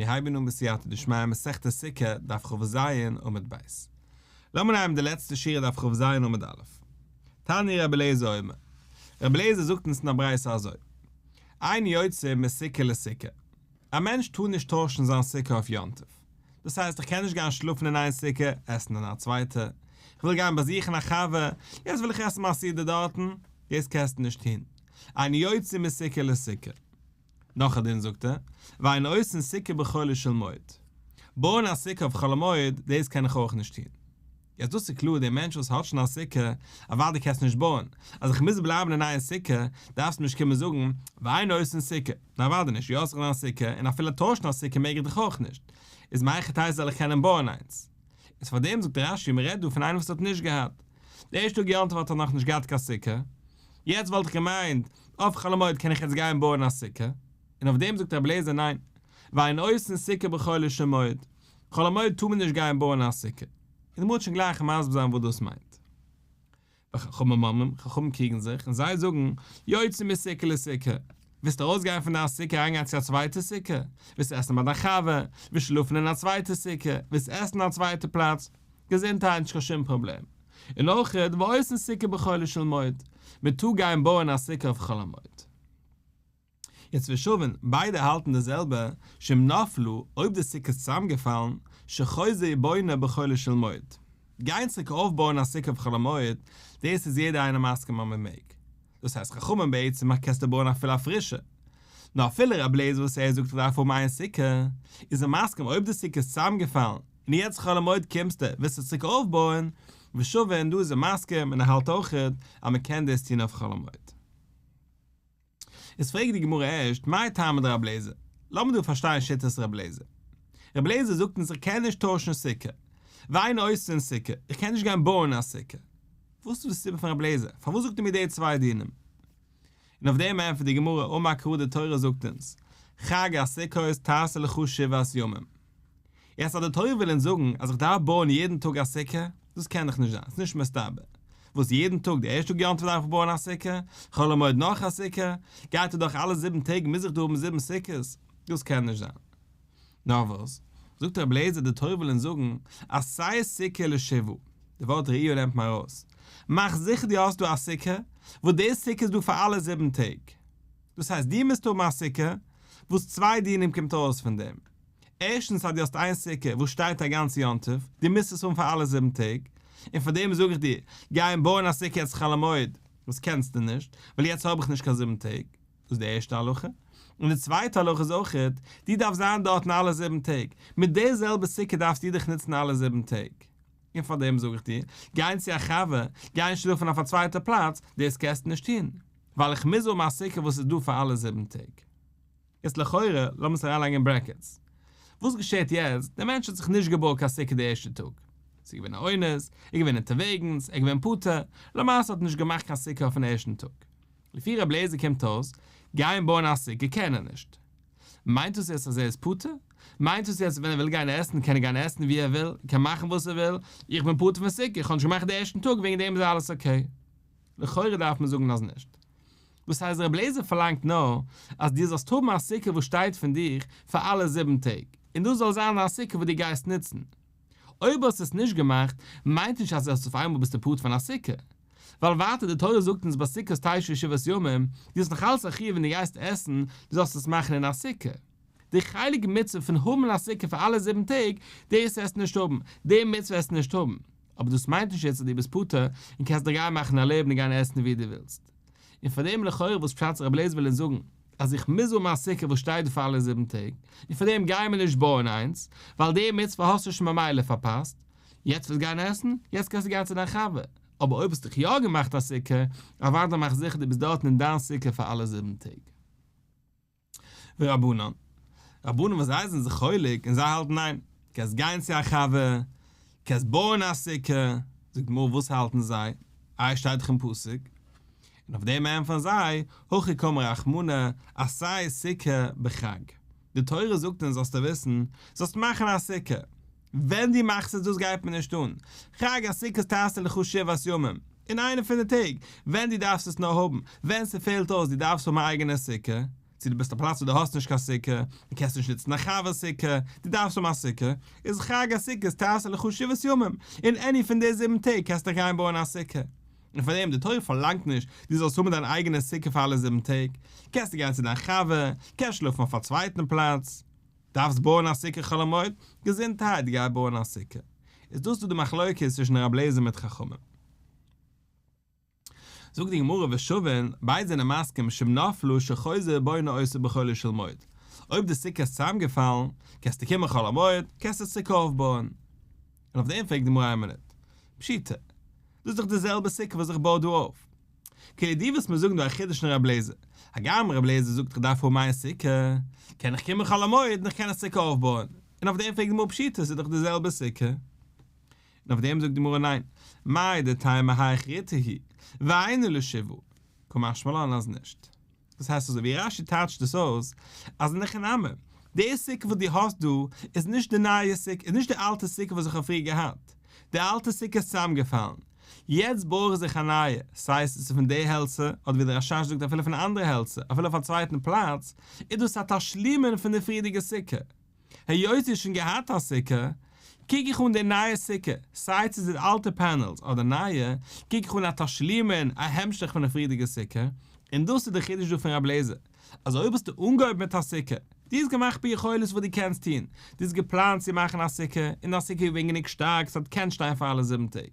מיר הייבן אן בסייעתא דשמיא מסכת סוכה, דף כ"ז, עמוד ב'. לאמיר נעמען די לעצטע שורה דף כ"ז עמוד א'. תניא רבי אליעזר אומר. רבי אליעזר זאגט אונז אין א ברייתא אזוי. אין יוצא מסוכה לסוכה. א מענטש טאר נישט טוישן זיין סוכה אויף יום טוב. דאס הייסט איך קען נישט גיין שלאפן אין איין סוכה, עסן אין א צווייטע. איך וויל גיין באזוכן א חבר, יעצט וויל איך עסן מיין סעודה דארטן. דאס קענסטו נישט טון. אין יוצא מסוכה לסוכה. נאך א דין זאגט ער, ואין עושין סוכה בחולו של מועד. בויען א סוכה אויף חול המועד, דאס קען איך אויך נישט טון. יעצט דאס איז קלאר, דער מענטש וואס האט שוין א סוכה, אוודאי קענסטו נישט בויען. אז איך מוז בלייבן אין איין סוכה, דארפסטו נישט קומען זאגן, ואין עושין סוכה. ניין אוודאי נישט, יא האסט דאך דיין סוכה, און אפילו טוישן א סוכה מעג איך דאך אויך נישט. איז מהיכי תיתי זאל איך קענען בויען איינס? איז פאר דעם זאגט רש"י מען רעדט דא פון איינער וואס האט נישט געהאט. די ערשטע טאג יום טוב האט ער נאכנישט געהאט קיין סוכה, יעצט וואלט איך געמיינט אויף חול המועד קען איך יעצט גיין בויען א סוכה, און אויף דעם זאגט רבי אליעזר ניין, ואין עושין סוכה בחולו של מועד, חול המועד טאר מען נישט גיין בויען א סוכה, און די גמרא וועט שוין גלייך מסביר זיין וואס דאס מיינט. וחכמים אומרים, חכמים קריגן זיך און זיי זאגן, יוצא מסוכה לסוכה, ווילסט ארויסגיין פון דיין סוכה אריינגיין צו א צווייטע סוכה, ווילסט עסן ביי דיין חבר, ווילסט שלאפן אין א צווייטע סוכה, ווילסט עסן אין א צווייטע פלאץ, געזונטהייט נישט קיין שום פראבלעם. און אויך ועושין סוכה בחולו של מועד, מען טאר גיין בויען א סוכה אויף חול המועד. יעצט ושוין, ביידע האלטן די זעלבע, שאם נפלה, אויב די סוכה איז צוזאמגעפאלן, שחוזר ובונה בחולו של מועד. גיין צוריק אויפבויען א סוכה אויף חול המועד, דאס איז יעדער איינער מסכים אז מען מעג. דאס הייסט חכמים בעצם אז קענסטו בויען אפילו א פרישע. נאר אפילו רבי אליעזר וואס ער זאגט איך דארף האבן איין סוכה, איז ער מסכים אויב די סוכה איז צוזאמגעפאלן, און יעצט חול המועד קומסטו ווילסט עס צוריק אויפבויען, ושוין, דא איז ער מסכים און ער האלט אויכעט אז מען קען דאס טון אויף חול המועד. איז פרעגט די גמרא ערשט, מאי טעמא דרבי אליעזר? לאמיר דא פארשטיין שיטת רבי אליעזר. רבי אליעזר זאגט אונז איך קען נישט טוישן סוכה. ואין עושין סוכה, איך קען נישט גיין בויען א סוכה. וואס איז די סיבה פון רבי אליעזר? פארוואס זאגט ער מיר די צוויי דינים? און אויף דעם ענטפערט די גמרא, אמר קרא די תורה זאגט אונז, חג הסוכות תעשה לך שבעת ימים. יעצט אז די תורה וויל אונז זאגן אז איך דארף בויען יעדן טאג א סוכה, דאס קען דאך נישט זיין, ס'איז נישט מסתבר. וואס יעדן טאג, די ערשטע טאג יום טוב דארף איך בויען א סוכה, חול המועד נאך א סוכה, גייט ער דאך אלע זיבן טעג מוז איך דא האבן זיבן סוכות, דאס קען נישט זיין. נאר וואס, זאגט רבי אליעזר די תורה וויל אונז זאגן, עשה סוכה לשבעה, די ווארט ראיה נעמט מען ארויס, מאך זיכער דו האסט דא א סוכה, וואס די סוכה איז דא פאר אלע זיבן טעג. דאס הייסט דו מוזט האבן א סוכה, וואס צוויי דינים קומט ארויס פון דעם. ערשטנס אז דו האסט איין סוכה וואס שטייט א גאנץ יום טוב, דו מוזט עס האבן פאר אלע זיבן טעג, און פאר דעם זאג איך דיר, גיי און בויען א סוכה יעצט חול המועד, וואס קענסטו נישט, ווייל יעצט האב איך נישט קיין זיבן טעג, דאס איז די ערשטע הלכה, און די צווייטע הלכה איז אויכעט, דו דארפסט זיין דארטן אלע זיבן טעג, מיט די זעלבע סוכה דארפסטו דיך נוצן אלע זיבן טעג, און פאר דעם זאג איך דיר, גיין צו א חבר, גיין שלאפן אויף א צווייטע פלאץ, דאס קענסטו נישט טון, ווייל איך מוז האבן א סוכה וואס איז דא פאר אלע זיבן טעג. יעצט לכאורה, לאמיר עס אריינלייגן אין brackets. וואס געשעט יעצט? דער מענטש האט זיך נישט געבויט קיין סוכה די ערשטע טאג. ס'איז געווען א אונס, ער איז געווען אונטערוועגנס, ער איז געווען פטור, למעשה האט ער נישט געמאכט קיין סוכה אויפן ערשטן טאג. לפי רבי אליעזר קומט אויס, גיין בויען א סוכה קען ער נישט. מיינט דאס יעצט אז ער איז פטור? מיינט דאס יעצט ווען ער וויל גיין עסן קען ער גיין עסן ווי ער וויל, קען מאכן וואס ער וויל, איך בין פטור פון סוכה, איך האב נישט געמאכט די ערשטן טאג וועגן דעם איז אלעס okay. לכאורה דארף מען זאגן אז נישט. דאס הייסט רבי אליעזר פארלאנגט נאר אז דו זאלסט האבן א סוכה וואס שטייט פון דיך פאר אלע זיבן טעג, און דאס זאל זיין א סוכה וואס דו גייסט נוצן. אויב האסטו עס נישט געמאכט, מיינט נישט אז אויף איינמאל ביסטו פטור פון א סוכה. ווייל ווייטער די תורה זאגט אונז בסוכות תשבו שבעת ימים, דו האסט נאך אלץ א חיוב ווען דו גייסט עסן, דו זאלסט עס מאכן אין א סוכה. די חלק מצוה פון האבן א סוכה פאר אלע זיבן טעג, דאס וועסטו נישט האבן, די מצוה וועסטו נישט האבן. אבער דאס מיינט נישט יעצט אז דו ביסט פטור און קענסט דיך גיין מאכן א לעבן און גיין עסן ווי דו ווילסט. און פאר דעם לכאורה וואס פשט רבי אליעזר וויל אונז זאגן אז איך מוז האבן א סוכה וואס שטייט דא פאר אלע זיבן טעג, און פאר דעם גייען מיר נישט בויען איינס, ווייל די מצוה האסטו שוין ממילא פארפאסט, יעצט ווילסט גיין עסן, יעצט קענסטו גיין צו דיין חבר, אבער אויב האסט דיך יא געמאכט א סוכה, אוודאי מאך זיכער דו ביסט דארטן אין דיין סוכה פאר אלע זיבן טעג. ורבנן, רבנן וואס זיי זענען זיך חולק און זיי האלטן ניין, קענסט גיין צו א חבר, קענסט בויען א סוכה, זאגט די גמרא וואס האלטן זיי, איי שטייט דאך אין פסוק, און אויף דעם ענטפערן זיי, הכי קאמר רחמנא, עשה סוכה בחג, די תורה זאגט אונז זאלסטו וויסן, זאלסט מאכן א סוכה, ווען דו מאכסט עס דאס גייט מיר נישט אן, חג הסוכות תעשה לך שבעת ימים, אין איינע פון די טעג, ווען דו דארפסט עס נאר האבן, ווען ס'פעלט אויס דו דארפסט האבן א אייגענע סוכה. צו דו ביסט א פלאץ וואו דו האסט נישט קיין סוכה, דו קענסט נישט נוצן א חבר'ס סוכה, דו דארפסט האבן א סוכה, איז חג הסוכות תעשה לך שבעת ימים, אין any פון די זיבן טעג קענסטו גיין בויען א סוכה. און פאר דעם, די תורה פארלאנגט נישט דו זאלסט האבן דיין אייגענע סוכה פאר אלע זיבן טעג, קענסטו גיין צו דיין חבר, קענסט שלאפן אויף א צווייטן פלאץ. דארפסט בויען א סוכה חול המועד? געזונטהייט, גיי בויען א סוכה. איז דאס דא די מחלוקת צווישן רב לעזער מיט חכמים. זאגט די גמרא ושוין, ביידע זענען מסכים שאם נפלה שחוזר ובונה אותה בחולו של מועד. אויב די סוכה איז צוזאמגעפאלן, קענסטו קומען חול המועד, קענסט עס צוריק אויפבויען. און אויף דעם פרעגט די גמרא איין מינוט, פשיטא, דאס איז דאך די זעלבע סוכה וואס איך בוי דא אויף. כאילו דו ווילסט מיר זאגן דא א חידוש אין רב לעזער, הגם רב לעזער זאגט איך דארף האבן איין סוכה, קען איך קומען חול המועד און איך קען עס צוריק אויפבויען. און אויף דעם פרעגט די גמרא פשיטא, ס'איז דאך די זעלבע סוכה. און אויף דעם זאגט די גמרא ניין, מהו דתימא האי חריטה היא, ואינה לשבעה, קא משמע לן אז נישט. דאס הייסט אזוי ווי רש"י טייטשט עס אויס, אז אין הכי נמי, די סוכה וואס דו האסט דא איז נישט די נייע סוכה, איז נישט די אלטע סוכה וואס איך האב פריער געהאט, די אלטע סוכה איז צוזאמגעפאלן, יעצט בוי איך זיך א נייע, סיי עס איז פון די העלצער, אדער ווי דער רשש זאגט אפילו פון אנדערע העלצער, אפילו אויף א צווייטן פלאץ, איז דאס א תשלומין פון די פריערדיגע סוכה. היות זי האט שוין געהאט א סוכה, קוק איך אן די נייע סוכה, סיי צו ס'איז אלטע panels אדער נייע, קוק איך אן א תשלומין, א המשך פון די פריערדיגע סוכה, און דאס איז די חידוש דא פון רב לעזער, אז אויב האסטו אנגעהויבן מיט א סוכה, דו האסט געמאכט ביכולת וואס דו קענסט טון, דו האסט געפלאנט צו מאכן א סוכה, און דיין סוכה איז געווען גענוג שטארק ס'האט געקענט שטיין פאר אלע זיבן טעג,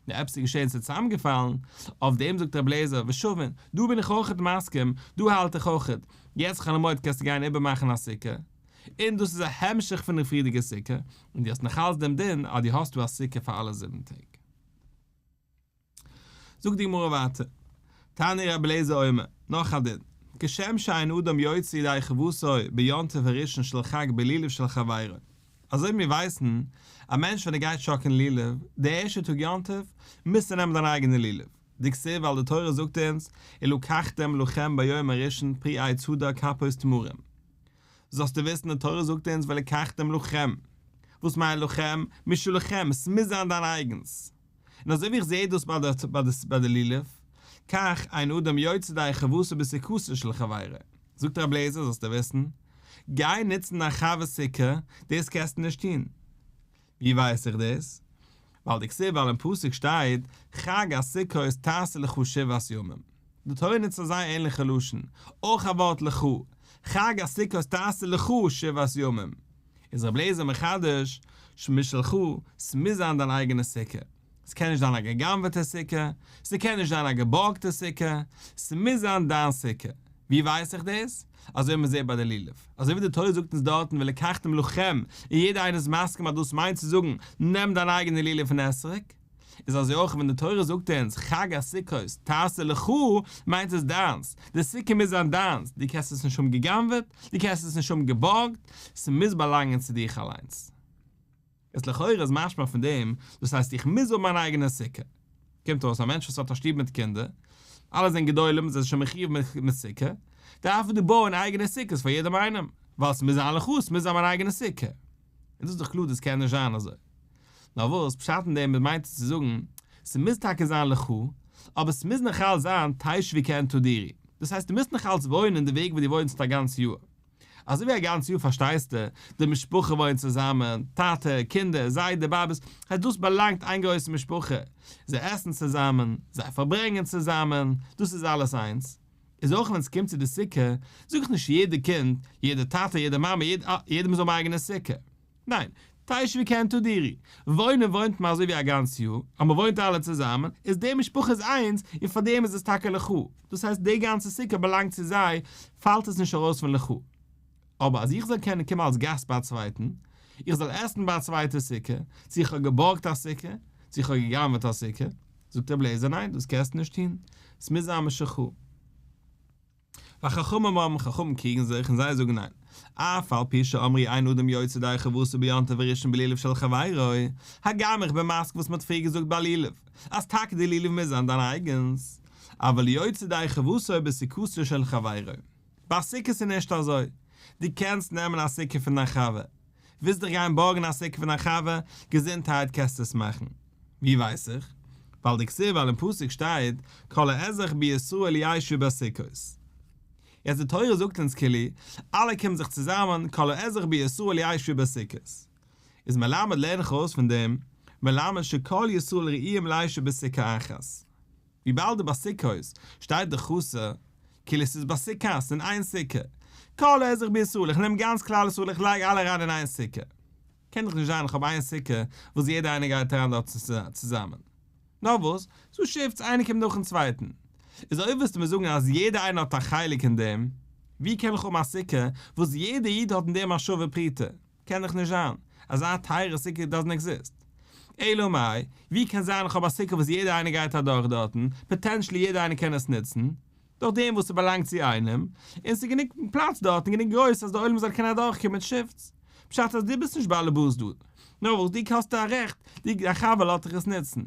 נאר עפעס איז געשען ס'איז צוזאמגעפאלן, אויף דעם זאגט רב לעזער, ושוין, דא בין איך אויכעט מסכים, דא האלט איך אויכעט, יעצט חול המועד קענסטו גיין איבערמאכן א סוכה, און דאס איז א המשך פון די פריערדיגע סוכה, און דו האסט נאכאלץ דעם דין אז דו האסט דא א סוכה פאר אלע זיבן טעג. זאגט די גמרא ווייטער, תני רבי אליעזר אומר, נאך א דין, כשם שאין אדם יוצא ידי חובתו ביום טוב הראשון של חג בלולב של חברו, אזוי ווי מיר ווייסן, א מענטש ווען ער גייט שאקלן לולב, די ערשטע טאג יום טוב, מוז ער נעמען זיין אייגענע לולב, דכתיב ווייל די תורה זאגט אונז, ולקחתם לכם ביום הראשון פרי עץ הדר כפות תמרים. זאלסטו וויסן די תורה זאגט אונז ולקחתם לכם, וואס מיינט לכם? משלכם, עס מוז זיין דיין אייגנס. און אזוי ווי איך זעה דאס ביי די לולב, כך אין אדם יוצא ידי חובתו בסוכתו של חברו. זאגט רבי אליעזר זאלסטו וויסן, גיי נוצן דיין חבר'ס סוכה, דאס קענסטו נישט טון. ווי ווייס איך דאס? ווייל דכתיב ווייל אין פסוק שטייט חג הסוכות תעשה לך שבעת ימים. די תורה נוצט א זייער ענליכע לשון, אויך א ווארט לך, חג הסוכות תעשה לך שבעת ימים. איז רבי אליעזר מחדש, שמשלך, ס'מוז זיין דיין אייגענע סוכה. ס'קען נישט זיין א גע'גנב'עטע סוכה, ס'קען נישט זיין א געבארגטע סוכה, ס'מוז זיין דיין סוכה. ווי ווייס איך דאס? אזוי ווי מ'זעט ביי די לולב. אזוי ווי די תורה זאגט אונז דארטן ולקחתם לכם, און יעדער איינער איז מסכים אז דאס מיינט צו זאגן, נעם דיין אייגענע לולב פון אתרוג. איז אזוי אויך ווען די תורה זאגט אונז חג הסוכות תעשה לך, מיינט עס דיינס, די סוכה מוז זיין דיינס, דו קענסט עס נישט האבן גע'גנב'עט, דו קענסט עס נישט האבן געבארגט, ס'מוז באלאנגען צו דיך אליינס. איז לכאורה איז משמע פון דעם, דאס הייסט איך מוז האבן מיין אייגענע סוכה. קומט אויס א מענטש וואס האט א שטוב מיט קינדער, אלע זענען גדולים, זיי זענען שוין מחיוב מיט סוכה, דארף ער דא בויען אייגענע סוכות פאר יעדעם איינעם, ווייל ס'מוז זיין לך, ס'מוז זיין מיין אייגענע סוכה. און דאס איז דאך קלאר דאס קען נישט זיין אזוי. נאר וואס פשט אין דעם מיינט עס צו זאגן, ס'מוז טאקע זיין לך, אבער ס'מוז נאכאלץ זיין תשבו כעין תדורו. דאס הייסט דו מוזט נאכאלץ וואוינען די וועג ווי דו וואוינסט א גאנץ יאר. אזוי ווי א גאנץ יאר פארשטייסטו, די משפחה וואוינט צוזאמען, טאטע, קינדער, זיידע, באבעס, הייסט דאס באלאנגט איין גרויסע משפחה, זיי עסן צוזאמען, זיי פארברענגען צוזאמען, דאס איז אלעס איינס. איז אויך ווען ס'קומט צו די סוכה, זאג איך נישט יעדע קינד, יעדע טאטע, יעדע מאמע, יעדער מוז האבן א אייגענע סוכה. ניין, תשבו כעין תדורו, וואוינען וואוינט מען אזוי ווי א גאנץ יאר, אז מען וואוינט אלע צוזאמען, איז די משפחה איז איינס, און פאר דעם איז עס טאקע לך, דאס הייסט די גאנצע סוכה באלאנגט צו זיי, פאלט עס נישט ארויס פון לך. אבער אז איך זאל קענען קומען אלס גאסט ביי א צווייטן, איך זאל עסן ביי א צווייטע סוכה, צו איך האב געבארגט א סוכה, צו איך האב גע'גנב'עט א סוכה, זאגט רבי אליעזר ניין, דאס קענסטו נישט טון, עס מוז זיין משלך. וחכמים אומרים, חכמים קריגן זיך און זיי זאגן ניין, אף על פי שאמרו אין אדם יוצא ידי חובתו ביום טוב הראשון בלולב של חברו, הגם איך בין מסכים וואס מ'האט פריער געזאגט ביי לולב, אז טאקע די לולב מוז זיין דיין אייגענס, אבל יוצא ידי חובתו בסוכתו של חברו. ביי סוכות איז נישט אזוי, דו קענסט נעמען א סוכה פון דיין חבר, ווילסט דיך גיין בארגן א סוכה פון דיין חבר, געזונטהייט קענסטו עס מאכן. ווי ווייס איך? ווייל דכתיב ווייל אין פסוק שטייט כל האזרח בישראל ישבו בסוכות. יעצט די תורה זאגט אונז כאילו, אלע קומען זיך צוזאמען, כל האזרח בישראל ישבו בסוכות. איז מלמד לערן איך ארויס פון דעם, מלמד שכל ישראל ראויים לישב בסוכה אחת. וויבאלד די בסוכות שטייט די חסר, כאילו ס'איז בסוכת אין איין סוכה. כל האזרח בישראל, איך נעם גאנץ כלל ישראל איך לייג אלע אריין אין איין סוכה. קען דאך נישט זיין איך האב איין סוכה וואס יעדער איינער גייט אריין דארט צוזאמען. נאר וואס, ס'דא shifts איינער קומט נאכן צווייטן. איז אויב ווילסטו מיר זאגן אז יעדער איינער האט א חלק אין דעם, ווי קען איך האבן א סוכה וואס יעדער איד האט אין דעם א שווה פרוטה? קען דאך נישט זיין. אזא טייערע סוכה doesn't exist. אלא מאי, ווי קען זיין איך האב א סוכה וואס יעדער איינער גייט אדורך דארטן, potentially יעדער איינער קען עס נוצן, דורך דעם וואס ס'באלאנגט צו איינעם, און ס'איז גענוג פלאץ דארט און גענוג גרויס אז דער עולם זאל קענען אדורכקומען מיט shifts. פשט אז דו ביסט נישט באלעבאס דא. נאר וואס, דו האסט א רעכט, די חבר לאזט דיך עס נוצן.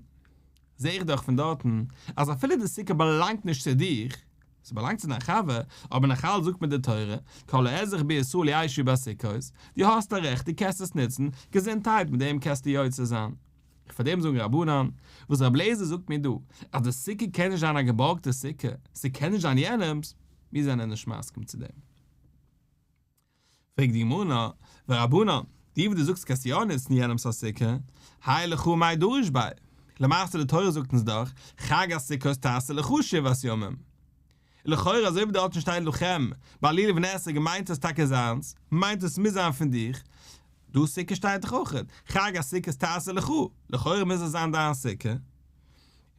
זע איך דאך פון דארטן אז אפילו די סוכה באלאנגט נישט צו דיך, ס'באלאנגט צו דיין חבר, אבער נאכאלץ זאגט מיר די תורה, כל האזרח בישראל ישבו בסוכות, דו האסט א רעכט, דו קענסט עס נוצן, געזונטהייט, מיט דעם קענסטו יוצא זיין. פאר דעם זאגן רבנן, וואס רבי אליעזר זאגט מיר דא, אז די סוכה קען נישט זיין א געבארגטע סוכה, ס'קען נישט זיין יענעמ'ס, מיר זענען נישט מסכים צו דעם. פרעגט די גמרא, ורבנן, דו וואס דו זאגסט קענסט יא נוצן יענעמ'ס א סוכה, האי לך מאי דריש ביה, למעשה די תורה זאגט אונז דאך, חג הסוכות תעשה לך שבעת ימים. לכאורה אזוי ווי דארטן שטייט לכם, ביי לולב און אתרוג מיינט עס טאקע זיינס, מיינט עס מוז זיין פון דיך, דא סוכה שטייט דאך אויך, חג הסוכות תעשה לך, לכאורה מוז עס זיין דיין סוכה. און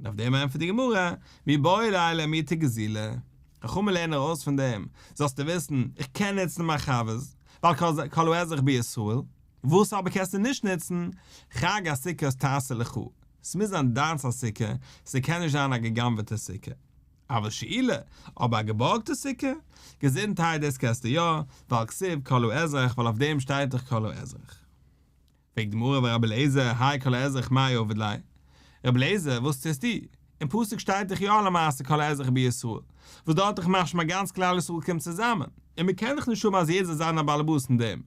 אויף דעם ענטפערט די גמרא, מיבעי ליה למעוטי גזולה, חכמים לערנען ארויס פון דעם, זאלסטו וויסן, איך קען נוצן מיין חבר'ס, ווייל כל האזרח בישראל, וואס אבער קענסטו נישט נוצן, חג הסוכות תעשה לך, ס'מוז זיין דיינס א סוכה, ס'קען נישט זיין א גע'גנב'עטע סוכה. אבל שאילה, אבער א געבארגטע סוכה? געזונטהייט דאס קענסטו יא, ווייל כתיב כל האזרח ווייל אויף דעם שטייט דאך כל האזרח. פרעגט די גמרא ורבי אליעזר האי כל האזרח מאי עביד ליה? רבי אליעזר וואס טוסטו? אין פסוק שטייט דאך יא למעשה כל האזרח בישראל, וואס דארט איז דאך משמע גאנץ כלל ישראל קומט צוזאמען, און מען קען דאך נישט האבן אז יעדער זאל זיין א באלעבאס אין דעם,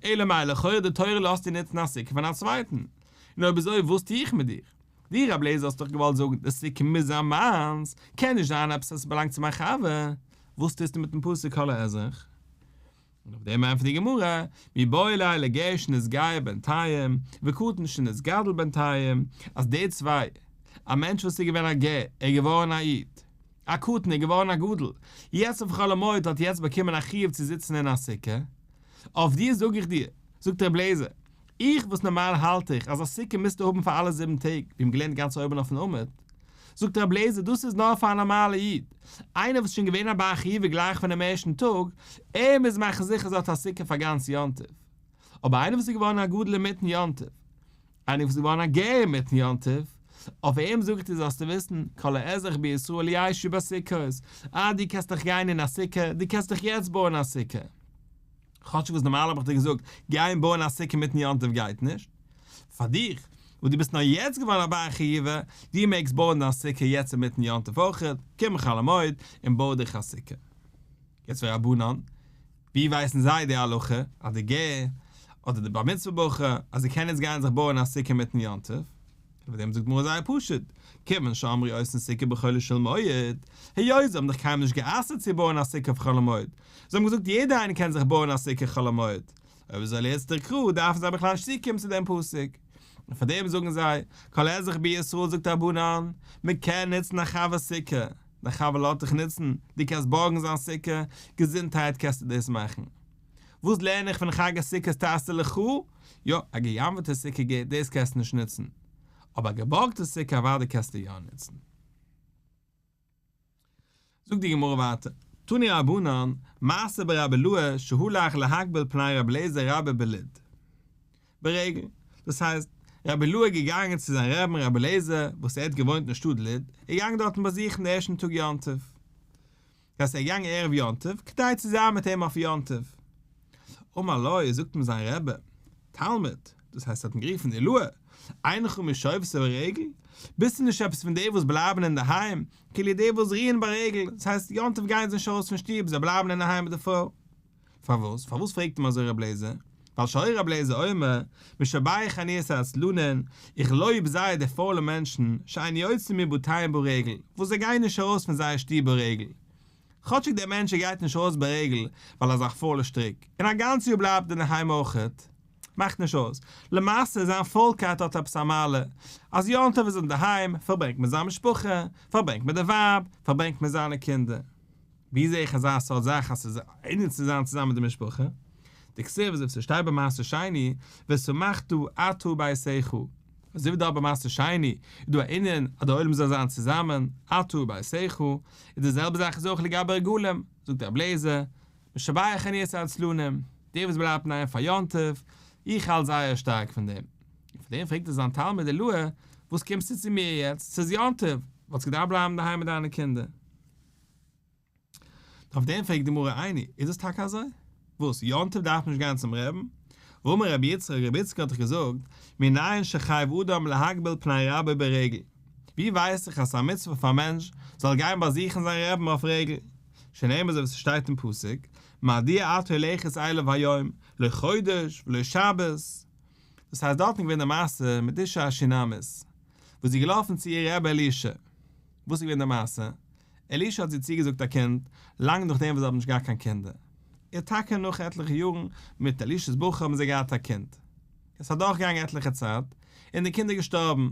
אלא מאי לכאורה די תורה לאזט דיר נוצן א סוכה פון א צווייטן, און אויב אזוי וואס טו איך מיט דיר? דו רבי אליעזר האסט דאך געוואלט זאגן די סוכה מוז זיין מיינס, קען נישט זיין עפעס אז ס'באלאנגט צו מיין חבר, וואס טוסטו מיטן פסוק כל האזרח? און אויף דעם ענטפערט די גמרא, מיבעי ליה לגר שנתגייר בינתיים, וקטן שנתגדל בינתיים, אז די צוויי, א מענטש וואס איז געווען א גר, ער איז געווארן א איד, א קטן איז געווארן א גדול, יעצט אויף חול המועד האט יעצט באקומען א חיוב צו זיצן אין א סוכה, אויף דיר זאג איך דיר, זאגט רבי אליעזר, איך וואס נארמאל האלט איך אז א סוכה מוזטו האבן פאר אלע זיבן טעג, ווי מ'האט געלערנט גאנץ אויבן אויפן עמוד, זאגט רבי אליעזר דאס איז נאר פאר א נארמאלע איד, איינער וואס איז שוין געווען א בר חיובא גלייך פונעם ערשטן טאג, ער מוז מאכן זיכער אז ער האט א סוכה פאר גאנץ יום טוב, אבער איינער וואס איז געווארן א גדול אינמיטן יום טוב, איינער וואס איז געווארן א גר אינמיטן יום טוב, אויף אים זאג איך דיר זאלסטו וויסן, כל האזרח בישראל ישבו בסוכות, אה דו קענסט דאך גיין אין א סוכה, דו קענסט דאך יעצט בויען א סוכה. כאטש וואס נארמאל האב איך דיר געזאגט, גיין בויען א סוכה מיטן יום טוב גייט נישט. פאר דיך, וואס דו ביסט נאר יעצט געווארן א בר חיובא, דו מעגסט בויען דיין סוכה יעצט אינמיטן יום טוב אויכעט, קום חול המועד און בוי דיך א סוכה. יעצט ורבנן, ווי ווייסן זיי די הלכה, אז די גר, אדער די בר מצוה בחור, אז זיי קענען יעצט גיין זיך בויען א סוכה מיטן יום טוב? איבער דעם זאגט גמרא זייער פשוט, כיוון שאמרו עושין סוכה בחולו של מועד, היות זיי האבן דאך קיינמאל נישט גע'אסר'ט צו בויען א סוכה אויף חול המועד, זיי האבן געזאגט יעדער איינער קען זיך בויען א סוכה חול המועד, אויב אזוי ליצטריך קרא דארפן זיי בכלל נישט צוקומען צו דעם פסוק, און פאר דעם זאגן זיי, כל האזרח בישראל זאגט רבנן, מען קען נוצן א חבר'ס סוכה, דיין חבר לאזט דיך נוצן, דו קענסט בארגן זיין סוכה, געזונטהייט קענסטו דאס מאכן. וואס לערן איך פון חג הסוכות תעשה לך? יא, א גע'גנב'עטע סוכה גייט, דאס קענסטו נישט נוצן. אבער א געבארגטע סוכה אוודאי קענסטו יא נוצן. זאגט די גמרא ווייטער, תנו רבנן, מעשה ברבי אילעא שהלך להקביל פני רבי אליעזר רבו בלוד. ברגל, דאס הייסט, רבי אילעא איז געגאנגען צו זיין רעבן רבי אליעזר וואס ער האט געוואוינט אין שטאט לוד, ער איז געגאנגען דארטן באזוכן די ערשטן טאג יום טוב. דאס איז ער געגאנגען ערב יום טוב כדי צו זיין מיט אים אויף יום טוב. אמר לו, זאגט אים זיין רבי, תלמיד, דאס הייסט ער האט אים גערופן עילאה, אינך משובתי ברגל, ביסטו נישט עפעס פון די וואס בלייבן אינדערהיים, כאילו די וואס רוען ברגל, דאס הייסט יום טוב גייען זיי נישט ארויס פון שטוב, זיי בלייבן אינדערהיים מיט די פרוי. פארוואס? פארוואס פרעגט אים אזוי רבי אליעזר? ווייל שהיה רבי אליעזר אומר, משבח אני את העצלנין, איך לויב זיי די פוילע מענטשן, שאין יוצאים מבתיהם ברגל, וואס זיי גייען נישט ארויס פון זייער שטוב ברגל. כאטשיג דער מענטש ער גייט נישט ארויס ברגל ווייל ער איז א פוילע שטריק, און א גאנץ יאר בלייבט ער אינדערהיים אויכעט, מאכט נישט אויס, למעשה זיין פוילקייט האט עפעס א מעלה, אז יום טוב איז אינדערהיים, פארברענגט מיט זיין משפחה, פארברענגט מיט די ווייב, פארברענגט מיט זיינע קינדער. ווי זע איך אזא סארט זאך אז ס'איז א ענין צו זיין צוזאמען מיט די משפחה? דכתיב אזוי ווי ס'שטייט ביי מעשר שני, ושמחת אתה וביתך. אזוי ווי דארט ביי מעשר שני איז דא א ענין אז דער עולם זאל זיין צוזאמען, אתה וביתך, איז די זעלבע זאך איז אויך לגבי רגלים, זאגט רבי אליעזר, משבח אני את העצלנים, דער וואס בלייבט אינדערהיים פאר יום טוב, איך האלט זייער שטארק פון דעם. און פון דעם פרעגט ער זיין תלמיד עילאה, וואס קומסטו צו מיר יעצט, ס'איז יום טוב, וואלסט געדארפט בלייבן אינדערהיים מיט דיינע קינדער. אויף דעם פרעגט די גמרא איני, איז דאס טאקע אזוי? וואס, יום טוב דארף מען נישט גיין צום רעבן? והאמר רבי יצחק, רבי יצחק האט דאך געזאגט, מנין שחייב אדם להקביל פני רבו ברגל, ווי ווייס איך אז ס'איז א מצוה פאר א מענטש זאל גיין באזוכן זיין רעבן אויף רגל? שנאמר אזוי ווי ס'שטייט אין פסוק, מדוע את הולכת אליו היום, לא חודש ולא שבת. דאס הייסט דארטן איז געווען די מעשה מיט די אישה השונמית, וואס זי איז געלאפן צו איר רבי אלישע, וואס איז געווען די מעשה? אלישע האט זי צוגעזאגט א קינד, לאנג נאכדעם וואס זיי האבן נישט געהאט קיין קינדער. און טאקע נאך עטליכע יארן מיט אלישע'ס ברכה האבן זיי געהאט א קינד. עס איז אדורכגעגאנגען עטליכע צייט, און די קינד איז געשטארבן.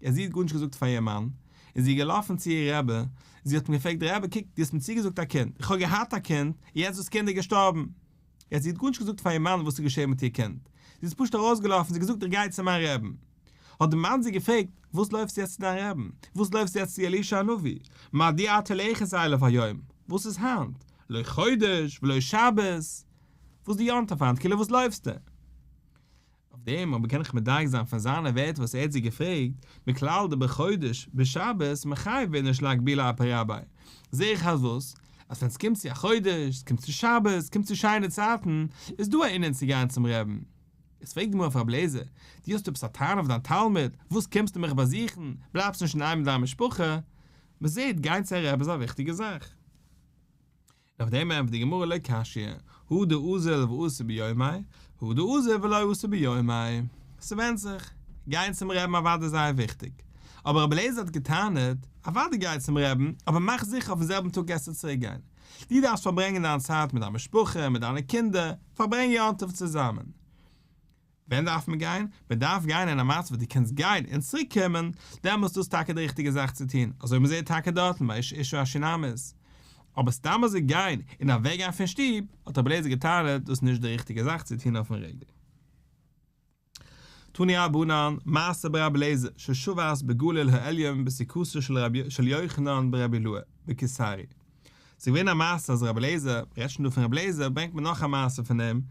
און זי האט גארנישט געזאגט פאר איר מאן, און זי איז געלאפן צו איר רבי, זי האט אים געפרעגט, רבי קוק, דו האסט מיר צוגעזאגט א קינד, איך האב געהאט א קינד, און יעצט דאס קינד איז געשטארבן. יעצט זי האט גארנישט געזאגט פאר איר מאן וואס איז געשען מיט איר קינד, זי איז פשוט ארויסגעלאפן, זי האט געזאגט איך גיי צו מיין רעבן. האט די מאן זי געפרעגט, וואס לויפסטו יעצט צו דיין רעבן? וואס לויפסטו יעצט צו אלישע הנביא? מדוע את הולכת אליו היום? וואס איז היינט? לא חודש ולא שבת? וואס איז די יום טוב היינט? כאילו וואס לויפסטו? אויף דעם אבער קען איך מדייק זיין פון זיינע ווערטער וואס ער האט זי געפרעגט, מכלל דבחודש בשבת מיחייב איניש לאקבולי אפי רביה, זעה איך אז וואס? אז ווען ס'קומט צו א חודש, ס'קומט צו שבת, ס'קומט צו שיינע צייטן, איז דא א ענין צו גיין צום רעבן. איז פרעגט די גמרא אויף רבי אליעזר, דו האסט עפעס א טענה אויף דיין תלמיד, וואס קומסטו מיך באזוכן, בלייבסט נישט אינאיינעם מיט דיין משפחה? מ'זעט, גיין צו א רבי איז א וויכטיגע זאך. אויף דעם ענטפערט די גמרא לא קשיא, הא דאזיל ואתי ביומיה, הא דאזיל ולא אתי ביומיה. ס'ווענדט זיך. גיין צום רעבן אוודאי זייער וויכטיג. אבער רבי אליעזר האט געטענה'ט, אוודאי גיי צום רעבן, אבער מאך זיכער אויפן זעלבן טאג גייסטו צוריק גיין. דו דארפסט פארברענגען דיין צייט מיט דיין משפחה, מיט דיינע קינדער, פארברענג יום טוב צוזאמען. ווען דארף מען גיין? מען דארף גיין אין א מצב וואס דו קענסט גיין און צוריק קומען, דעמאלס איז דאס טאקע די ריכטיגע זאך צו טון, אזוי ווי מען זעט טאקע דארטן ביי אישה השונמית. אבער סתם אזוי גיין און אוועק גיין פון שטוב, האט רבי אליעזר געטענה'ט, דאס איז נישט די ריכטיגע זאך צו טון אויפן רגל. תנו רבנן, מעשה ברבי אליעזר, ששבת בגליל העליון בסוכתו של יוחנן ברבי אילעאי, בקיסרי. ס'איז געווען א מעשה אז רבי אליעזר, מ'רעדט שוין דא פון רבי אליעזר, ברענגט מען נאך א מעשה פון אים,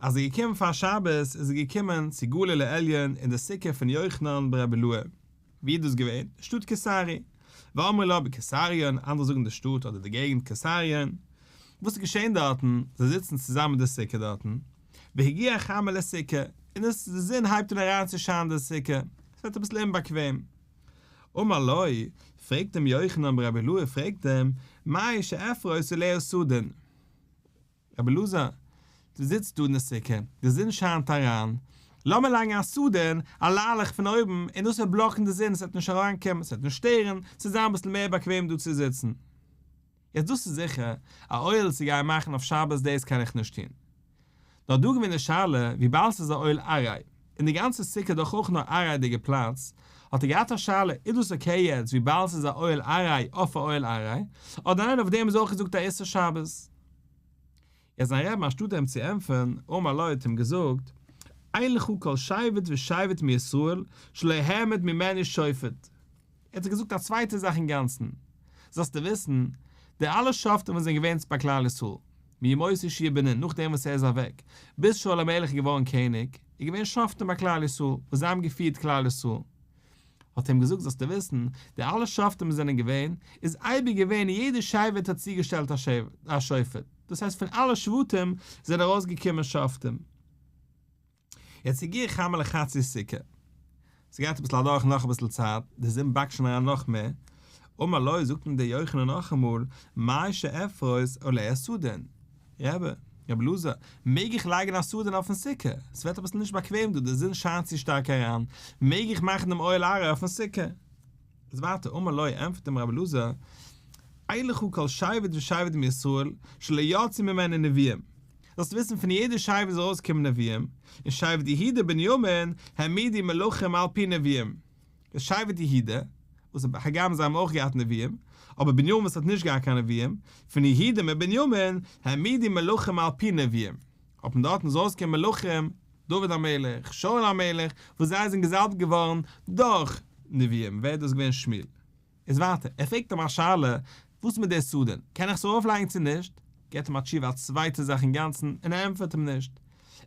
אז ער איז געקומען פאר שבת איז ער געקומען צו גליל העליון אין די סוכה פון יוחנן ברבי אילעאי, ווי איז דאס געווען? די שטאט קיסרי. ואמרי לה בקיסריון, אנדערע זאגן די שטאט אדער די געגנט קיסריון. וואס איז געשען דארטן? זיי זיצן צוזאמען אין די סוכה דארטן, והגיע חמה לסוכה, און עס די זון הייבט אן אריין צו שיינען די סוכה, עס ווערט אביסל אומבאקוועם. אמר לו, פרעגט אים יוחנן ברבי אילעאי פרעגט אים, מהו שאפרוס עליה סדין? רבי אלעזר, דו זיצט דא אין די סוכה, די זון שיינט אריין, לאמיר לייגן א סדין, א ליילעך פון אויבן, און דאס וועט בלאקן די זון, עס וועט נישט אריינקומען, עס וועט נישט שטערן, עס וועט זיין אביסל מער באקוועם דא צו זיצן. יעצט דאס איז זיכער, א אוהל צו גיין מאכן אויף שבת דאס קען איך נישט טון. נאר דא געווען די שאלה, וויבאלד ס'איז א אוהל ארעי, און די גאנצע סוכה איז דאך אויך נאר ארעי'דיגע פלאץ, האט ער געהאט א שאלה, איז דאס okay יעצט וויבאלד ס'איז א אוהל ארעי אויף א אוהל ארעי, אדער ניין אויף דעם איז אויך געזאגט א איסור שבת. יעצט זיין רבי אנשטאט אים צו ענטפערן, אמר לו האט אים געזאגט, אין לך כל שבט ושבט מישראל שלא העמיד ממנו שופט. ער האט זיי געזאגט א צווייטע זאך אינגאנצן, זאלסטו וויסן, די אלע שופטים וואס זענען געווען ביי כלל ישראל, מימות יהושע בן נון, נאכדעם וואס ער איז אוועק, ביז שאול המלך איז געווארן קעניג, איז געווען שופטים ביי כלל ישראל, וואס זיי האבן געפירט כלל ישראל. האט ער אים געזאגט, זאלסטו וויסן, די אלע שופטים וואס זענען געווען, איז אייביג געווען יעדע שבט האט צוגעשטעלט א שופט, דאס הייסט פון אלע שבטים זענען ארויסגעקומען שופטים. יעצט הגיע חמה לחצי סוכה, ס'גייט אביסל אדורך נאך אביסל צייט, די זון באקט שוין אריין נאך מער, אמר לו, זאגט אים דער יוחנן נאכאמאל, מהו שאפרוס עליה סדין, רבי, רבי אלעזר, מעג איך לייגן א סדין אויפן סוכה, ס'ווערט אביסל נישט באקוועם דא, די זון שיינט צו שטארק אריין, מעג איך מאכן דעם אוהל עראי אויפן סוכה? איז ווייטער, אמר לו, ענטפערט אים רבי אלעזר, אין לך כל שבט ושבט מישראל שלא יצאו ממנו נביאים, זאלסט וויסן פון יעדע שבט איז ארויסגעקומען נביאים, און שבט יהודה ובנימין העמידו מלכים על פי נביאים, איז שבט יהודה, וואס הגם זיי האבן אויך געהאט נביאים, אבער בנימין וואס האט נישט געהאט קיין נביאים, פון יהודה מיט בנימין העמידו מלכים על פי נביאים, האט מען דארטן איז ארויסגעקומען מלכים, דוד המלך, שאול המלך, וואס זיי זענען געזאלבט געווארן דורך נביאים, ווער איז דאס געווען שמואל? איז ווייטער, ער פרעגט אים א שאלה, וואס מיט די סדין, קען איך עס ארויפלייגן צו נישט? געבט אים א תשובה א צווייטע זאך אינגאנצן און ער ענטפערט אים נישט.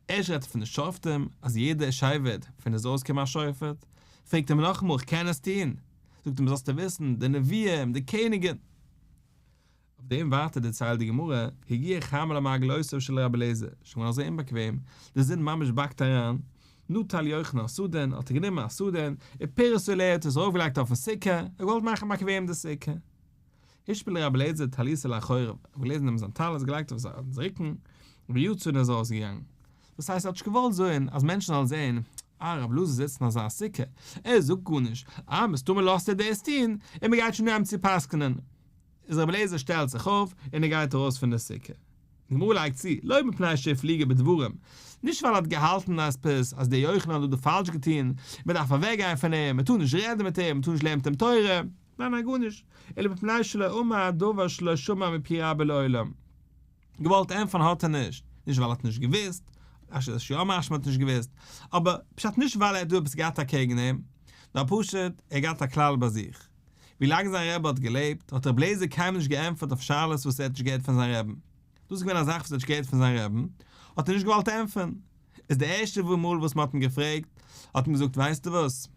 ערשט רעדט ער פון די שופטים, אז יעדע שבט פון איז ארויסגעקומען א שופט, פרעגט אים נאכאמאל איך קען עס טון? זאגט אים זאלסטו וויסן, די נביאים, די קעניגן. אויף דעם ווייטער דערציילט די גמרא, הגיע חמה למרגלותיו של רבי אליעזר, שוין געווארן אזוי אומבאקוועם, די זון ממש באקט אריין, נטל יוחנן סדין, האט ער גענומען א סדין, ופרסו עליה האט עס ארויפגעלייגט אויפן סוכה, ער האט געוואלט מאכן באקוועם די סוכה. השפיל רבי אליעזר טליתו לאחוריו, רבי אליעזר נעמט זיין טלית געלייגט אויף זיין רוקן, ויצא און איז ארויסגעגאנגען. דאס הייסט ער האט נישט געוואלט זען אז מענטשן זאלן זען, אה רבי אלעזר זיצט אין אזא סוכה, ער זאגט גארנישט, אה מסתמא לאזט ער דאס טון, און מען גייט שוין אנהייבן צו פסק'נען. איז רבי אליעזר שטעלט זיך אויף און ער גייט ארויס פון די סוכה. די גמרא לייגט צו, לא מפני שהפליגו בדברים, נישט ווייל ער האט געהאלטן אז עפעס אז דער יוחנן האט דא פאלש געטון, מען דארף אוועק גיין פון אים, מען טאר נישט רעדן מיט אים, מען טאר נישט לערנען מיט אים תורה, ניין ניין גארנישט, אלא מפני שלא אמר דבר שלא שמע מפי רבו לעולם. געוואלט ענטפערן האט ער נישט, נישט ווייל ער האט נישט געוואוסט, אפשר איז יא משמע האט נישט געוואוסט, אבער פשט נישט ווייל ער האט דא עפעס געהאט אקעגן אים, נאר פשוט ער האט געהאט א כלל ביי זיך, ווי לאנג זיין רבי האט געלעבט האט רבי אליעזר קיינמאל נישט געענטפערט אויף שאלות וואס ער האט נישט געהערט פון זיין רעבן, דאס איז געווען א זאך וואס ער האט נישט געהערט פון זיין רעבן, האט ער נישט געוואלט ענטפערן, איז די ערשטע מאל וואס מען האט אים געפרעגט, האט אים געזאגט ווייסטו וואס,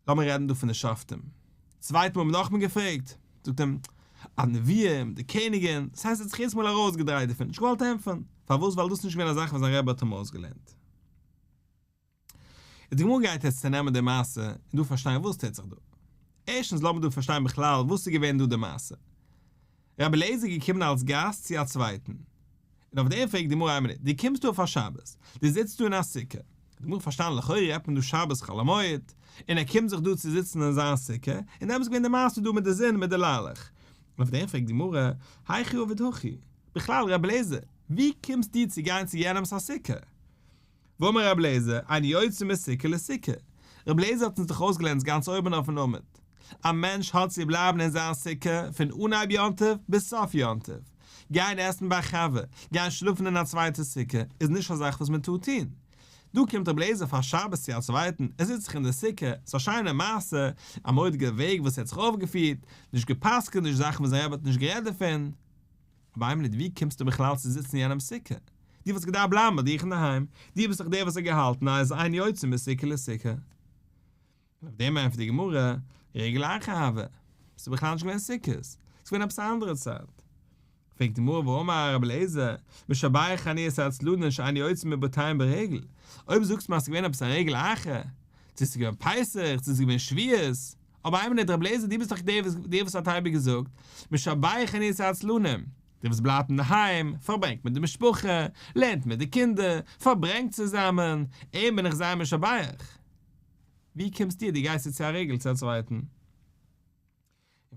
לאמיר רעדן דא פון די שופטים, צווייטע מאל האט מען נאכאמאל געפרעגט, זאגט אים, א נביאים, די קעניגען, דאס הייסט ער האט זיך יעדעס מאל ארויסגעדרייט דערפון, נישט געוואלט ענטפערן, פארוואס ווייל דאס איז נישט געווען א זאך וואס זיין רבי האט אים אויסגעלערנט. איז די גמרא גייט יעצט צונעמען די מעשה און דא פארשטיין וואס טוט זיך דא. ערשטנס לאמיר דא פארשטיין בכלל וואס איז געווען דא די מעשה. רבי אליעזר איז געקומען אלס גאסט צו א צווייטן. און אויף דעם פרעגט די גמרא איין מינוט, דו קומסט דא אויף א שבת, דו זיצט דא אין א סוכה. די גמרא פארשטאנען לכאורה רעדט מען דא שבת חול המועד, און ער קומט זיך דא צו זיצן אין זיין סוכה, און דעמאלטס איז געווען די מעשה דא מיט די זון מיט די ליילעך. און אויף דעם פרעגט די גמרא, היכי עביד הכי? בכלל רבי אליעזר, ווי קומסטו צו גיין צו יענעמס א סוכה? ואמר רבי אליעזר, אין יוצא מסוכה לסוכה. רבי אליעזר האט אונז דאך אויסגעלערנט גאנץ אויבן אויפן עמוד. א מענטש האט צו בלייבן אין זיין סוכה פון אנהייב יום טוב ביז סוף יום טוב. גיין עסן ביי א חבר, גיין שלאפן אין א צווייטע סוכה, איז נישט א זאך וואס מען טאר טון. דא קומט רבי אליעזר פאר שבת צו א צווייטן, ער זיצט זיך אין די סוכה, ס'איז א שיינע מעשה, א מורא'דיגע וועג וואס ער האט זיך אויפגעפירט, נישט גע'פסק'נט נישט זאכן וואס זיין רבי האט נישט גערעדט דערפון. אבער איין מינוט, ווי קומסטו בכלל צו זיצן אין יענעמ'ס סוכה? דו וואלסט געדארפט בלייבן ביי דיך אינדערהיים, דו ביסט דאך דער וואס האט געהאלטן אז אין יוצא מסוכה לסוכה. און אויף דעם ענטפערט די גמרא, רגל אחר הוה, ס'איז בכלל נישט געווען סוכות, ס'איז געווען עפעס א אנדערע צייט. פרעגט די גמרא והאמר רבי אליעזר, משבח אני את העצלנים שאין יוצאים מבתיהם ברגל, אויב זאגסטו מיר אז ס'איז געווען עפעס א רגל אחר, צו ס'איז געווען פסח, צו ס'איז געווען שבועות, אבער איין מינוט רבי אליעזר דו ביסט דאך דער וואס דער וואס האט אייביג געזאגט משבח אני את העצלנים, דער וואס בלייבט אינדערהיים, פארברענגט מיט די משפחה, לערנט מיט די קינדער, פארברענגט צוזאמען, אים בין איך זייער משבח. ווי קומסטו דו גייסט צו צו א רגל צו א צווייטן? און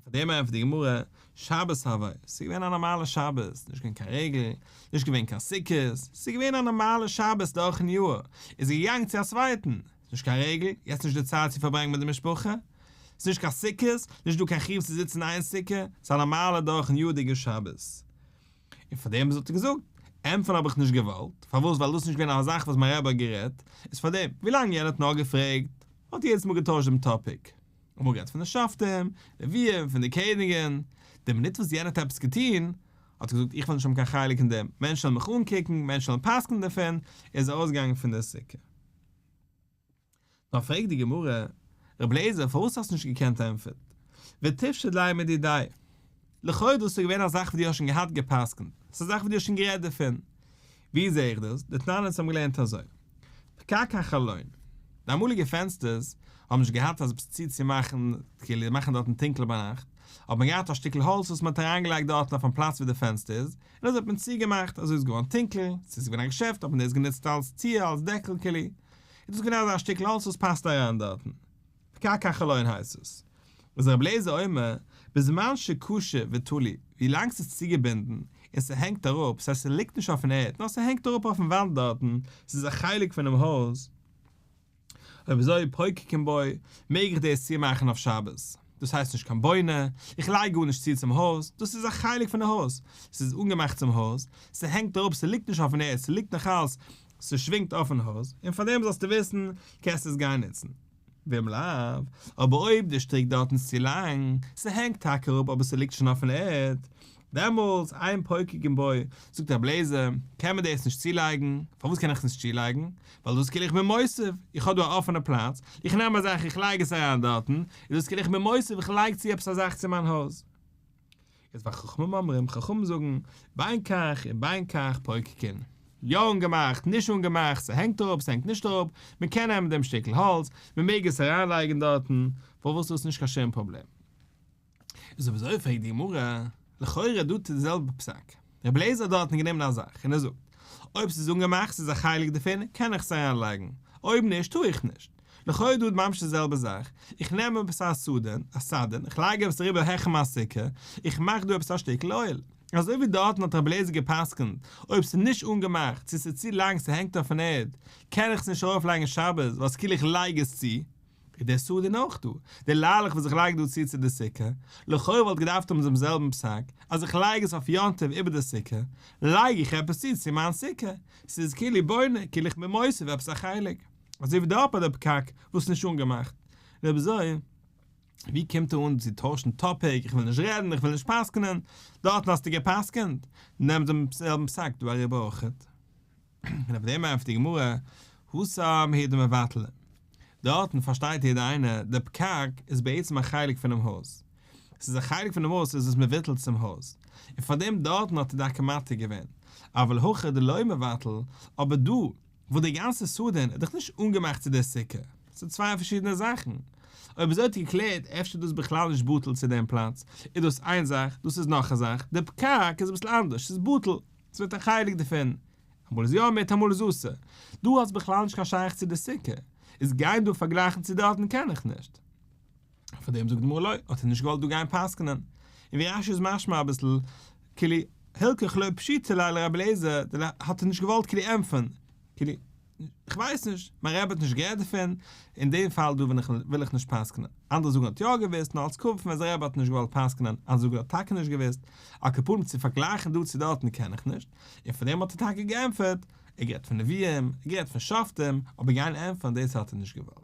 פאר דעם ענטפערט די גמרא, שבת הוה, ס'איז געווען א נארמאלע שבת, נישט געווען קיין רגל, נישט געווען קיין סוכות, ס'איז געווען א נארמאלע שבת דורכן יאר, איז ער געגאנגען צו א צווייטן, נישט קיין רגל, יעצט נישט די צייט צו פארברענגען מיט די משפחה, ס'איז נישט קיין סוכות, נישט דא קיין חיוב צו זיצן אין איין סוכה, ס'איז א נארמאלע דורכן יאר'דיגע שבת. און פאר דעם האט ער געזאגט, ענטפערן האב איך נישט געוואלט, פארוואס ווייל דאס איז נישט געווען א זאך וואס מיין רבי האט גערעדט, איז פאר דעם, ווילאנג יענער האט נאר געפרעגט, האט ער יעדעס מאל געטוישט דעם topic, אמאל גערעדט פון די שופטים, נביאים, פון די קעניגען, די מינוט וואס יענער האט עפעס געטון, האט ער געזאגט איך וויל נישט האבן קיין חלק אין דעם, מענטשן וועלן מיך אנקוקן, מענטשן וועלן פסק'נען דערפון, ער איז ארויסגעגאנגען פון די סוכה. נאר פרעגט די גמרא, רבי אליעזר פארוואס האסטו נישט געקענט ענטפערן? ותפשוט ליה מדידיה. לכאו' דאס איז געווען א זאך וואס דו האסט שוין געהאט גע'פסק'נט, ס'איז א זאך וואס דו האסט שוין גערעדט דערפון. ווי זע איך דאס? דתנן אונז האבן געלערנט אזוי, פקק החלון, די אמאליגע פענסטערס האבן נישט געהאט אז עפעס צו צו מאכן, כאילו מאכן דארטן טונקל ביינאכט, האט מען געהאט א שטיקל האלץ וואס מען האט אריינגעלייגט דארטן אויפן פלאץ ווי די פענסטער איז, און אזוי האט מען צוגעמאכט, אזוי איז געווארן טונקל, ס'איז געווען א געשעפט האט מען דאס גענוצט אלס טיר, אלס דעקל כאילו, איז דאס געווען אזא שטיקל האלץ וואס פאסט אריין דארטן. פקק החלון הייסט עס. איז רבי אליעזר אומר, בזמן שקשור ותלוי, ווי לאנג ס'איז צוגעבינדן און ס'הענגט אראפ, ס'הייסט ס'ליגט נישט אויפן ערד, נאר ס'הענגט אראפ אויפן וואנט דארטן, ס'איז א חלק פונעם הויז, אויב אזוי פוקקין בו, מעג איך דאס צומאכן אויף שבת. דאס הייסט נישט קיין בונה, איך לייג גארנישט צו צום הויז, דאס איז א חלק פון די הויז, ס'איז אנגעמאכט צום הויז, ס'הענגט אראפ, ס'ליגט נישט אויפן ערד, ס'ליגט נאך אלס, ס'שווינגט אויפן הויז, און פאר דעם זאלסטו וויסן, קענסטו עס גיין נוצן. ואם לאו, אבער אויב די שטריק דארטן איז צו לאנג, ס'הענגט טאקע אראפ אבער ס'ליגט שוין אויפן ערד, דעמאלטס, אין פוקקין בו, זאגט רבי אליעזר, קען מען דאס נישט צולייגן, פארוואס קען איך עס נישט צולייגן? ווייל דאס כאילו איך בין מוסיף, איך האב דא א אפענע פלאץ, איך נעם א זאך איך לייג עס אריין דארטן, איז דאס כאילו איך בין מוסיף איך לייג צו עפעס א זאך צו מיין הויז. איז וחכמים אומרים, חכמים זאגן, בין כך ובין כך פוקקין. יא אנגעמאכט, נישט אנגעמאכט, ס'הענגט אראפ, ס'הענגט נישט אראפ, מ'קען נעמען דעם שטיקל האלץ, מ'מעג עס אריינלייגן דארטן, פארוואס איז דאס נישט קיין שום פראבלעם? איז אויב אזוי פרעגט די גמרא, לכאורה דא טוט די זעלבע פסק, רבי אליעזר האט דארטן גענומען א זאך און ער זאגט, אויב ס'איז אנגעמאכט ס'איז א חלק דערפון קען איך עס אריינלייגן, אויב נישט טאר איך נישט. לכאורה דא ממש די זעלבע זאך, איך נעם עפעס א סדין, א סדין, איך לייג עפעס אריבער העכער מיין סוכה, איך מאך דא עפעס א שטיקל אוהל. אזוי ווי דארטן האט רבי אליעזר גע'פסק'נט, אויב ס'איז נישט אנגעמאכט, צו ס'איז צו לאנג ס'הענגט אויפן ערד, קען איך עס נישט ארויפלייגן שבת, ווייל ס'כאילו איך לייג עס צו. איז דער סדין אויך דא? די ליילעך וואס איך לייג דא צו צו די סוכה, לכאורה וואלט געדארפט האבן דעם זעלבן פסק, אז איך לייג עס אויף יום טוב איבער די סוכה, לייג איך עפעס צו צו מיין סוכה, ס'איז כאילו בונה, כאילו איך בין מוסיף עפעס א חלק. אזוי ווי דארט ביי די פקק וואס איז נישט אנגעמאכט. און אויב אזוי, ווי קומט ער אן צו טוישן topic, איך וויל נישט רעדן, איך וויל נישט פסק'נען, דארטן האסטו גע'פסק'נט, נעם דעם זעלבן פסק דא אריבער אויכעט. און אויף דעם ענטפערט די גמרא, התם הוא דמבטל. דארטן פארשטייט יעדער איינער, די פקק איז בעצם א חלק פונעם הויז. ס'איז א חלק פונעם הויז, ס'איז עס מבוטל צום הויז. און פארדעם דארטן האט ער טאקע מתיר געווען. אבל הכא דלא מבטל, אבער דא, וואס די גאנצע סדין איז דאך נישט אנגעמאכט צו די סוכה, ס'איז צוויי פארשידענע זאכן. אויב אזוי האט געקלערט, אפשר איז דאס בכלל נישט בטל צו דעם פלאץ, איז דאס איין זאך, דאס איז נאך א זאך, די פקק איז אביסל אנדערש, ס'איז בטל. ס'ווערט א חלק דערפון, אמאל איז יא מותר אמאל איז אסור, דא האט עס בכלל נישט קיין שייך צו די סוכה, איז גיין דא פארגלייכן צו דארטן קען איך נישט. פאר דעם זאגט די גמרא לא, האט ער נישט געוואלט דא גיין פסק'נען. און ווי רש"י איז משמע אביסל, כאילו, הילכך לא פשיטא ליה לרבי אליעזר, האט ער נישט געוואלט כאילו ענטפערן, כאילו, כ'ווייס נישט, מיין רבי האט נישט גערעדט דערפון, אין דעם פאל דא וויל איך נישט פסק'נען. אנדערע זאגן האט יא געוואוסט, נאר אלס כבוד פון ווען זיין רבי האט נישט געוואלט פסק'נען, אנדערע זאגן האט טאקע נישט געוואוסט, על כל פנים צו פארגלייכן דא צו דארטן קען איך נישט, און פון דעם האט ער טאקע געענטפערט, ער גערעדט פון נביאים, ער גערעדט פון שופטים, אבער גיין ענטפערן דאס האט ער נישט געוואלט.